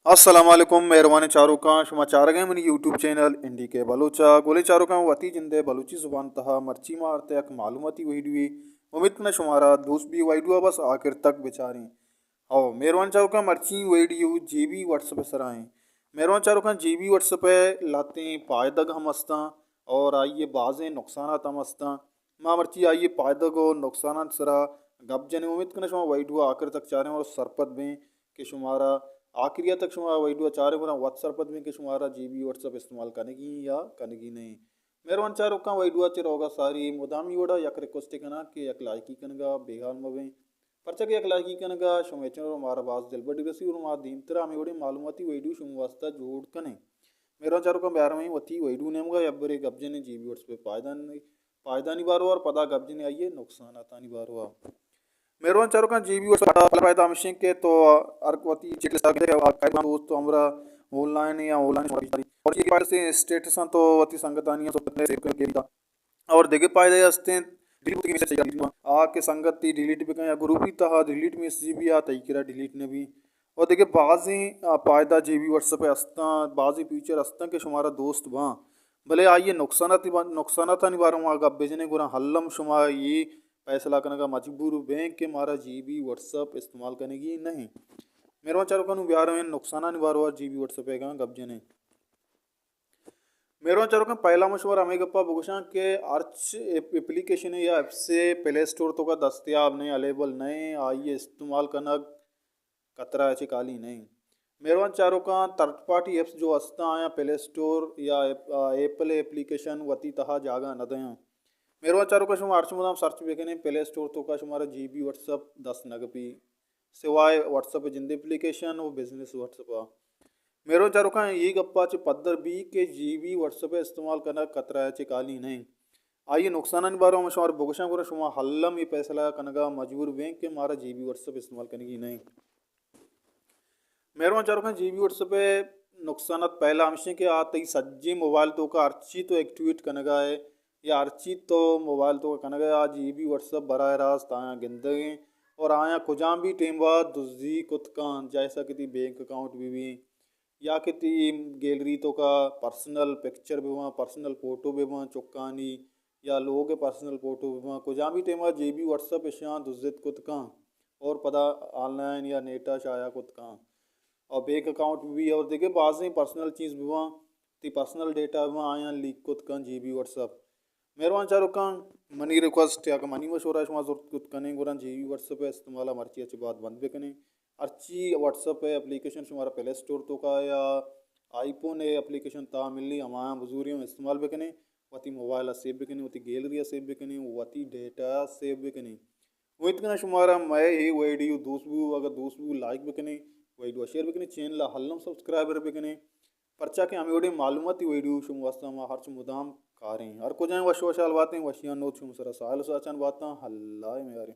السلام علیکم، مہروانیں چاروکاں، شما چارگ ءَ منی یوٹیوب چینل این ڈی کے بلوچ ءَ۔ گلیں چاروکاں، وتی جند ءِ بلوچی زبان ءِ تہا مرچی ما آرت یک معلوماتی ویڈیوے۔ امیت کناں شمارا دوست بی، ویڈیو ءَ بس آخر تک بچاریں۔ او مہروان چاروکاں، مرچی video J B what's app ءِ سرا ایں۔ مہروان چاروکاں، جے بی واٹس ایپ ءِ لہتیں پائدگ ہم استاں اور آئی ءِ بازیں نقصانات ہم استاں۔ ما مرچی آئی ءِ پائدگ و نقصانات سرا گپ جنیں۔ امیت کناں شما ویڈیو آخر تک چاریں اور سرپد بیں کہ شمارا آخری تک شما ویڈیو چاریں، گڑا وت سرپد بیں کہ شمارا جے بی واٹس ایپ استعمال کنگی یا کنگی نہیں۔ مہروان چاروکاں، ویڈیو چہ روگا ساری مدامی وڑا یک ریکویسٹ کناں کہ یک لائکی کنگا بے حال مبیں، پرچا کہ یک لائکی کنگا شمے چنل مارا باز دلبڈی رسی اور ما دیمترا ہمے وڑیں معلوماتی ویڈیو شما واسطہ جوڑ کنیں۔ مہروان چاروکاں، بیارویں وتی ویڈیو نیمگا یک برے گپ جنیں جے بی واٹس ایپ ءِ پائدگ پائدانی باروا اور پدا گپ جنیں آئی ءِ نقصاناتانی باروا۔ مہروان چاروکاں، جے بی واٹس ایپ ءِ پہلا پائدہ ہمیش ایں کہ تو ہر وتی چیک لسٹ ءَ گندے کہ کئی دوست و ہمراہ آن لائن یا آف لائن شمارا پیش داری۔ اور ایشی پائدہ سے اسٹیٹس آں تو وتی سنگتانی آں سوت کنئے، سیو کنئے، اور دگہ پائدہ ہستیں ڈیلیٹ بوتگیں میسج چیک کنئے۔ آ کہ سنگت تئی ڈیلیٹ بکن یا گروپی تہا ڈیلیٹ میسج بی، آ تئی کرا ڈیلیٹ نہ بی۔ و دگہ بازیں، آ، پائدہ جے بی واٹس ایپ ءِ استاں، بازیں فیچر استاں کہ شمارا دوست باں، بلے آئی ءِ نقصاناتی با-، نقصاناتانی بارہ ءَ ما گپ بجنیں، گڑا الم شما اے فیصلہ کنگا مجبور بیں کہ مارا جے بی واٹس ایپ استعمال کنگی نہیں۔ مہروان چاروکاں، نوں بیارویں نقصانانی بارہ ءَ جے بی واٹس ایپ ءِ گاں گپ جنیں۔ مہروان چاروکاں، پہلا من شمارا ہمے گپا بگوشاں کہ ہرچ اپ-، اپلیکیشن یا ایپس پلے اسٹور توکا دستیاب نہیں، اویلیبل نہیں، آئی ءِ استعمال کنگ خطرہ ءَ چہ خالی نہ ایں۔ مہروان چاروکاں، تھرڈ پارٹی ایپس جو ہستاں، آیاں پلے اسٹور یا ایپ-، آ، ایپل اپلیکیشن وتی تہا جاگہ نہ دیاں۔ مہروان چاروکاں، شما ہرچ مدام سرچ بکنیں، پلے اسٹور توکا شمارا جے بی واٹس ایپ دست نہ کپی، سوائے واٹس ایپ جندے اپلیکیشن و بزنس واٹس ایپ ءَ۔ مہروان چاروکاں، اے گپا چہ پدر بی کہ جے بی واٹس ایپ ءِ استعمال کنگ خطرہ ءَ چہ خالی نہ ایں۔ آئی ءِ نقصانانی بارہ ءَ من شمارا بگوشاں، گڑا شما الم اے فیصلہ کنگا مجبور بیں کہ مارا جے بی واٹس ایپ استعمال کنگی نہ ایں۔ مہروان چاروکاں، جے بی واٹس ایپ ءِ نقصانات پہلا ہمیش ایں کہ آ تئی سجیں موبائل توکا ہرچی تو ایکٹیویٹ کنگا ئے یا ہرچی تو موبائل توکا کنگا ئے، آ جے بی واٹس ایپ براہ راست آیاں گندگیں اور آیاں کجام بھی ٹیما دزی کت کن، جیسا کہ تئی بینک اکاؤنٹ بہ بی، یا کہ تئی گیلری توکا پرسنل پکچر بہ باں، پرسنل فوٹو بہ باں چکانی، یا لوگ ءِ پرسنل فوٹو بہ باں، کجام بھی ٹیما جے بی واٹس ایپ اشاں دزت کت کن اور پدا آن لائن یا نیٹ ءَ شائع کت کن۔ اور بینک اکاؤنٹ بہ بی اور دگہ بازیں پرسنل چیز بہ باں، تئی پرسنل ڈیٹا بہ باں، آیاں لیک کت کن جے بی واٹس ایپ۔ مہروان چاروکاں، منی ریکویسٹ یا کہ منی مشورہ شما زرت کت کنیں، گڑا جے بی واٹس ایپ ءِ استعمال ءَ مرچی ءَ چہ بعد بند بکنیں۔ ہرچی واٹس ایپ ءِ اپلیکیشن شمارا پلے اسٹور توکا یا آئی فون ءِ اپلیکیشن تہا ملی، ہمایاں بزوریں و استعمال بکنیں، وتی موبائل ءَ سیو بکنیں، وتی گیلری ءَ سیو بکنیں، وتی ڈیٹا ءَ سیو بکنیں۔ امیت کناں شمارا مئے اے ویڈیو دوست بو، اگر دوست بو لائک بکنیں، ویڈیو ءَ شیئر بکنیں، چینل ءَ الم سبسکرائبر بکنیں، پرچا کہ ہمے وڑیں معلوماتی ویڈیو شما واسطہ ما ہرچ مدام کاریں۔ ہر کجائیں وش وشحال باتیں، وشیاں نود شما سرا ساہل و ساچان باتاں، اللہ ءِ میاریں۔